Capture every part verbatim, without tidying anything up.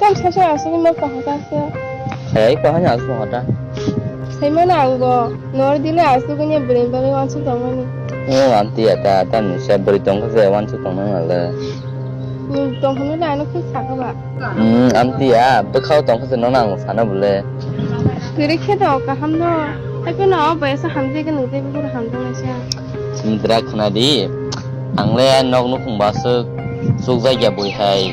Tam saisa aswk no kaham kha se. Hai, kaham aswk hota. Sai mano ang bo, nor dile aswk ni bwrwi bagwi wansuk tongmani. O, amtwi ya ta, ta ni se bwrwi tong kha se wansuk tongmani le. Ni tong hwnwi le ano khe sakha ba. Hmm, amtwi ya, bwkhao tong kha se nono ang sana bole. Kwrwi khe to kaham no. Hai phano o bai sa hamjai khe nung tei bukur hamjaknai se. Sumitra khna di, ang le nok nukhung ba swk chukjak ya bui hai,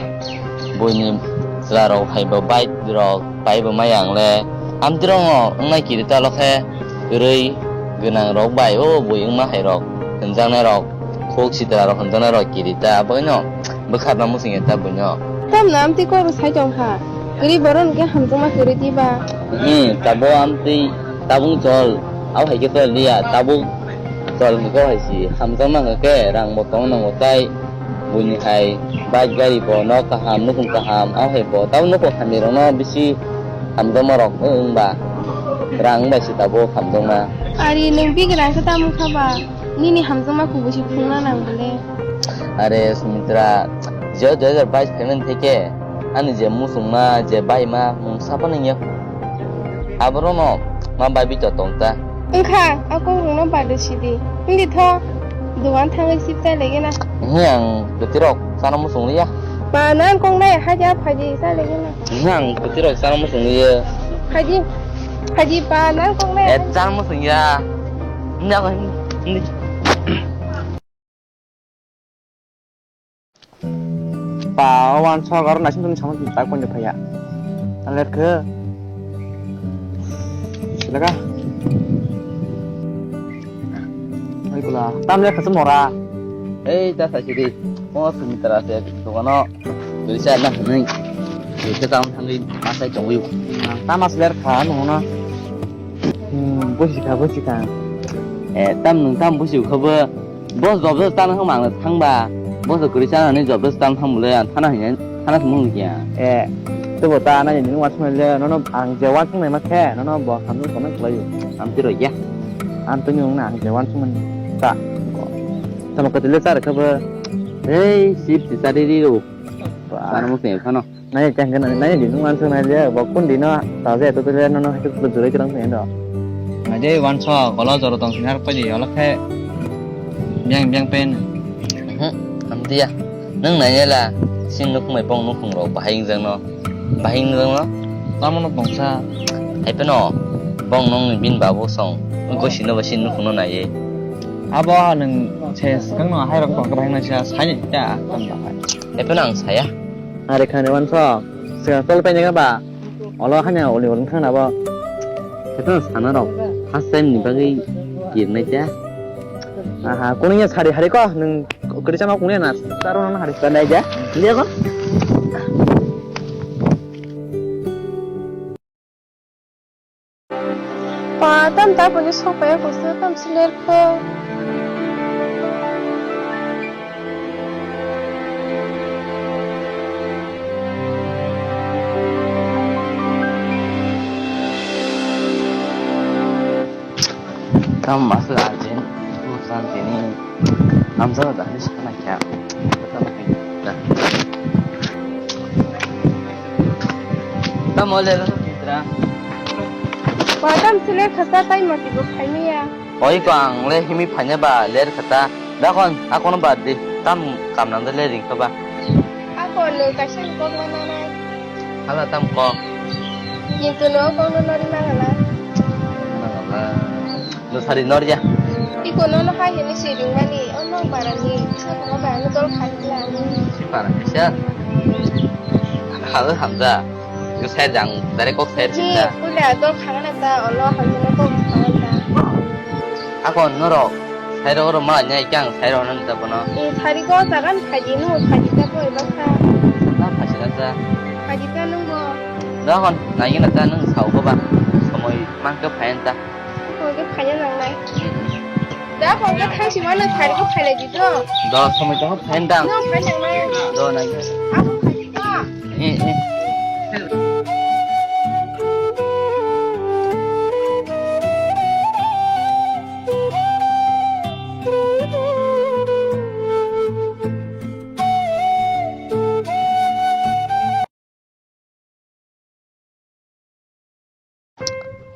buini chwla rok hai bo bike rok pai bo maya ang le. Amtwi rok no wngnai kiri ta lo khe kwrwi gwnang rok bai o bui wngma hai rok hwnjaknai rok khuk sitra rok hwnjaknai rok kiri ta abo no bwkharna muchung ya ta bui no. Tamni amtwi kok rw sai tong kha, kwrwi borok hwnkhe hamjakma kwrwi di ba. Hmm, tabo amtwi tabung chol, abo hai khe chol liya, tabuk chol hwnkhe hai si hamjakma hwnkhe rang bo tong nango tai buini hai bike gari bo nok kaham nukhung kaham abo hai bo tabo nukhung hamya rok no bisi hamjakma rok wng ba rang bai se tabuk hamjakma. Ari nwng bigra khe tamo kha ba nini hamjakma kubui se phunukna nang bole. Are Sumitra, je dui hajar bais phaimani theke ani je muchungma, je baima, mungsa phano wngya. Aborokno ma bai bito tong ta. Wngkha, a kok rokno bade sidi. Wngdi tho, dogan thangwi sip chai lagi na. Wngya ang kwtwirok chana muchung liya. Ba, nang kok nai haja phaidi chai lagi na. Wngya ang kwtwirok chana muchung liya. Phaidi, phaidi ba, nang kok nai. Eh, chana muchung ya. Wngya ang, wngdi. Pa, o wansok aro naising tongni samung tak poinjo phaiya. Taler khe. Silaga. Ai kula, tam le khasum mora. Ei, ta sai sidi. O Sumitra se dogano. Dui sa na hwnwi. Dui sa tam thangwi asai tongwi. Tam as ler kha nungno. Hmm, busi kha, busi kha. Eh, tam nung tam busi kha bo. Boss job job tang hang mang thangba. Boss kwrwi chanani job job tang thang bole ang thana hini thana thumung kya. Eh, tebo ta na ni wan thumai le nono ang je wan thumai ma khe nono bo hamno comment khlai. Am tiro ya. Ang to ni ong na ang je wan thumai ta. Tamo ko tele char kha ba. Ei, sip si chari ri ro. Ba. Char mo se phano. Nai chang khe nai, nai di nung uansuk nai le, bo kun di no, ta je to le no no, hai to juroi kwrang se do. Nai je uansuk, kolo joro tong sinar pa di, ola khe, biang biang pen. Mhm, am dia. Nung nai la, sin nuk mai pong nuk khung ro, bahai jang no, bahai jang no. Tamo no pongsa. Hai pe no, bong nong ni bin babu song, gosi no ba sin nuk no nai ye. Abo nung se skang no hai rok tong bahai na sa, sai ni ta, tam bahai. Hai pe no ang saya. Are khani uansuk. Sika tol painai ba. Olo hanya oli oli khana ba. Kheto sana rok. First time ni bagwi kirnai cha. Aha, kuning ya sari hari ko nung kwrwi chama kuning na. Taro na hari. Kanai ja. Dia ko. Pa, tam ta puni sok paya kusu, tam siler ko. Tam masuk ajen, urusan sini. Hamsa da ni sana kya. Tamo le lo kitra. Wa tam sile khasa tai mati bo khaimiya. Oi ko ang le himi phanya ba ler khata. Dakon akono bad di. Tam kam nang le ring kha ba. Ako no kaisa kok mana nai. Hala tam kok. Kintu no kok no nori mangala. Mangala. Nusari norya. Iko nono hai hini si ringmani, o nok barani, sa tongma barani dol khaikla. Si para kisa. Hal hamja. Ko sai jang, dare kok sai Ji, sinja. Pula dol khangana ta, olo hamjana kok khangana ta. Ako norok, sai ro ro ma nyai kyang sai ro nan ta bono. Sari ko jagan phaji no, phaji ta ko ibakha. Na phaji na ta. Phaji ta nungbo. Dohon, naigina ta nwng sao ko ba. Somoi mangke phayan ta. Somoi ke phayan nang nai. Da phone ke thang si mano thari ko phailai di do. Do somoi tong phayan dang. No phayan nang nai. Do nai. Ako phayan ta. Eh, eh.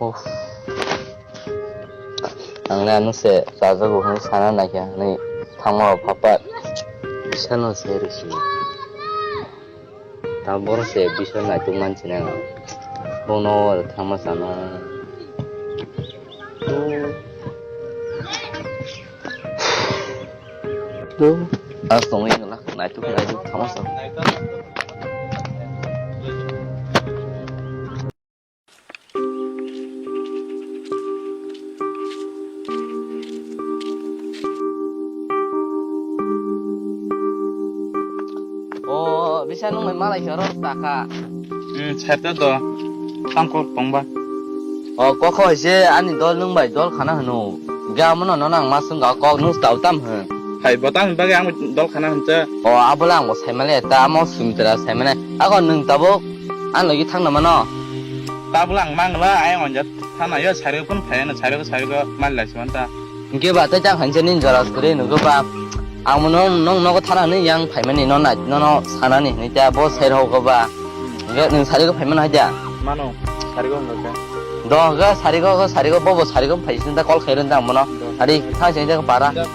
Uff. Ang le ano se chajago hwnwi sana naikha hwnwi thangma rok phapat bisano se rwsini. Ta borok se bisal naituk mansinai ang. Bono thangma sana. Duh, ah, tongwi wngla, naituk, naituk, thamosa. O, bisa nung bai malai khe oro taka. Hmm, seta do. Tangkol tongba. O, kok hai se ani dol nung bai dol khana hwno. Ga mono nono ang ma swng ga kok nung tau tam hwn. Hai bo tang bagwi ang dol khana hwn cha. O, abo le ang bo sai male ta amo Sumitra sai mane. Ako nung tabuk ang logi thang na mano. Tabuk le ang mangla ayang onjat thana yo sari phun phai na sari sari go mal lai swan ta. Hingke ba tei jang hanse nin jora suri nugo ba. Ang mo nong nong nogo thana ni yang phaimani no nai no no sanani ni ta bo sai rok go ba. Hingke nung sari go phaimani hai da. Mano, sari go hwnga khe. Do hwnga sari go go sari go bo bo sari go phai sin ta kol khai ron ta ang mo no. Do. Sari thang sing ta para. Do.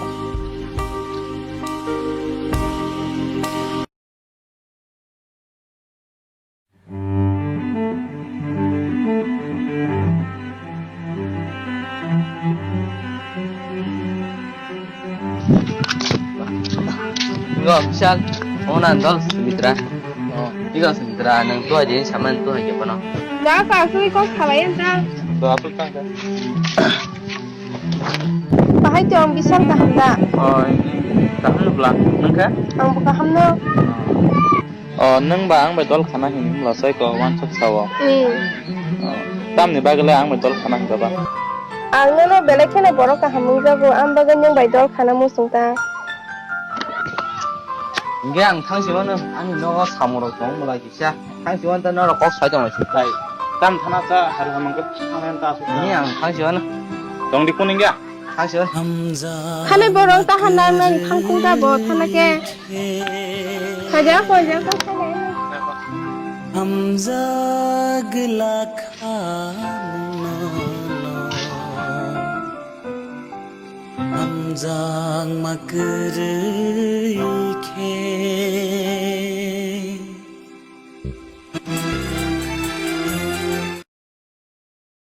Ngo, Bishal, phone ang dol Sumitra. Oh. Igo Sumitra, nang tuha je saman tuha je kono. Da ka sui ko khalai enta. Do apple tang ka. Bahai tong Bishal kaham da? Oh, ini kaham no bla. Nang kha? Ang bo kaham no. Oh. O, nwng ba ang bai dol khana hinwi mla sai ko wansuk sao. Hmm. O, tamni bagwi le ang bai dol khana hwnka ba? Ang nono belai kheno borok kaham wngjago, ang bagwi nwng bai dol khana muchung ta. Hingke ang thang si mano, ani nogo samung rok tong mla kisa. Thang si mano ta norok kok sai tong si. Hai, tam thana cha hari hamang ke thang ta su. Ni ang thang si mano. Tong di kuning ya? Thang si mano. Khani borok ta hanang nang thang kung ta bo thana ke. Khaja, khaja, khaja. Hamjak lakha nono. Hamjak ma kwrwi.